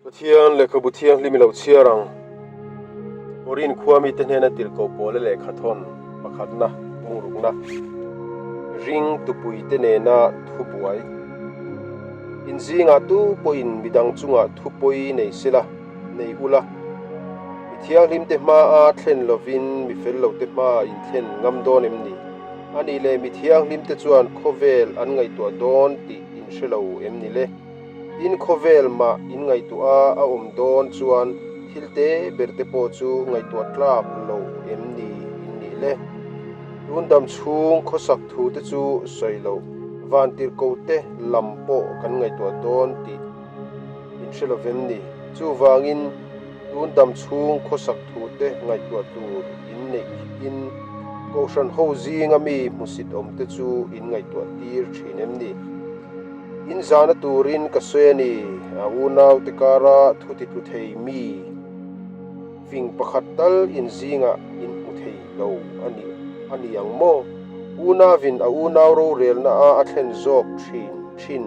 Pathian lehkhabu thianghlim i lo chhiar ang. Korin khua mite hnena tirhkoh pawla lehkha thawn pakhatna bungrukna ring tupuite nena thubuai. In zingah tu pawhin midang chungah thupawi nei sela, nei ula. Mi thianghlimte hmaa thlen lovin mi fel lote hmaa inthlen ngam dawn em ni? A nih leh mi thianghlimte chuan khawvel an ngaihtuah dawn tih in hre lo em ni le? Tin, khawvel mah in ngaihtuah a a awm dawn chuan thil te ber te pawh chu ngaihtuah tlak lo em ni in nih le? Tun dam chhung khawsak thu te chu sawi loh, vantirhko te lam pawh kan ngaihtuah dawn tih in hre lo vem ni? Chuvangin tun dam chhung khawsak thu te ngaihtuah tur in neih in Kohhran ho zinga mi hmusit awm te chu in ngaihtuah tir thin em ni? In zahna turin ka sawi a ni, a unaute kara thu titlu thei mi fing pakhat tal in zingah in hmu thei lo a ni a ni ang maw? Unauin a unau rorelna a a thlen zawk thin thin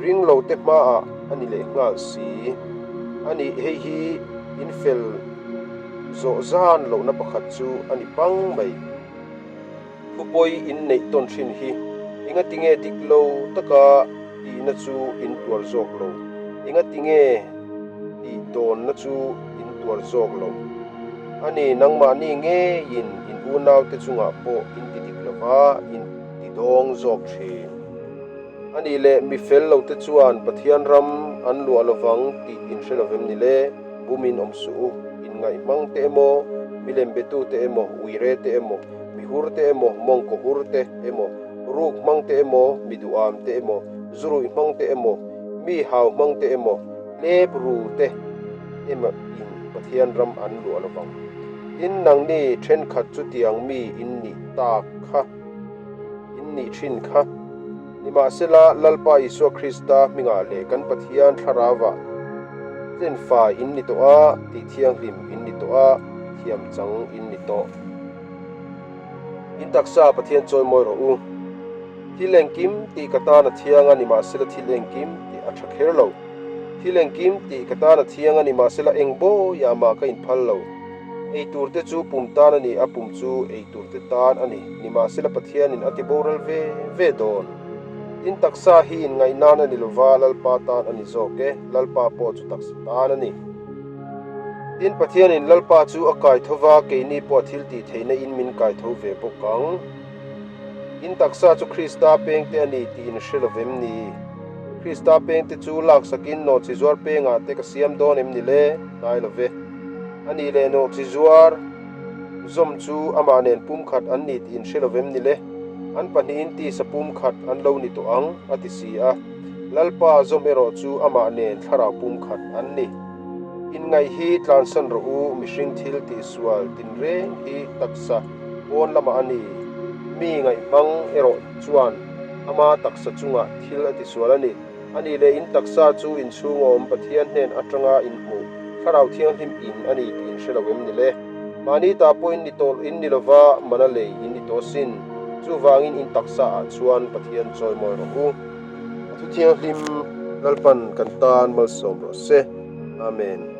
ring lo te hmaah a ni leh nghal si a ni. Hei hi in fel zawh zan lohna pakhat chu a ni pang mai. Thupawi in neih tawn thin hi engatinge dik lo taka tihna chu in tuar zawk lo? Engatinge tih dawnna chu in tuar zawk lo? A ni, nangmahni ngeiin in unaute chungah pawh in ti dik lo va, in ti dawng zawk thin. A nih leh mi fel lote chuan Pathian ram an luah lovang tih in hre lovem ni le? Bumin awm suh u, inngaih hmang te emaw, milem betute emaw, uire te emaw, mi hur te emaw, mawngkaw hur te emaw, ruk hmang te emaw, mi duham te emaw, zuruih hmang te emaw, mi hau hmang te emaw, hlep ru te emaw in Pathian ram an luah lovang. Tin, nangni thenkhat chutiang mi in nih tak kha in nih thin kha. Nimahsela, Lalpa Isua Krista hmingah leh kan Pathian Thlarauah tlenfai in ni tawh a, tih thianghlim in ni tawh a, thiam chang in ni tawh. In taksa Pathian chawi mawi rawh u. Thil engkim tih ka tan a thiang a, nimahsela thil engkim tih a tha kher lo. Thil engkim tih ka tan a thiang a, nimahsela eng bawiah mah ka inphal lo. Ei tur te chu pum tan a ni, a pum chu ei tur te tan a ni. Nimahsela Pathianin a ti boral ve ve dawn. Tin, taksa hi inngaih nan a ni lova, Lalpa tan a ni zawk e, Lalpa pawh chu taksa tan a ni. Tin, Pathianin Lalpa chu a kai tho va, keini pawh a thil tih theihna in min kai tho ve bawk ang. In taksa chu Krista pengte a ni tih in hre lo vem ni? Krista pengte chu laksakin nawhchi zuar pengah te ka siam dawn em ni le? Hnai lo ve. A nih leh nawhchi zuar zawm chu amah nen pumkhat an ni tih in hre lo vem ni le? An pahnihin tisa pumkhat an lo ni tawh ang, a ti si a. Lalpa zawm erawh chu amah nen thlarau pumkhat an ni. Inngaih hi tlansan rawh u, mihring thil tihsual tinreng hi taksa pawn lamah a ni. Mi ngaihhmang erawh chuan ama taksa chungah thil a tisual a ni. A nih leh in taksa chu inchhung a awm Pathian hnen atanga inhmuh Thlarau Thianghlim in a ni tih in hre lo em ni le? Mahni ta pawh in ni tawh in ni lova mana lei in ni tawh sin. Chuvangin in taksa ah chuan Pathian chawimawi rawh u. A thu thianghlim Lalpan kan tan malsawm rawh se. Amen.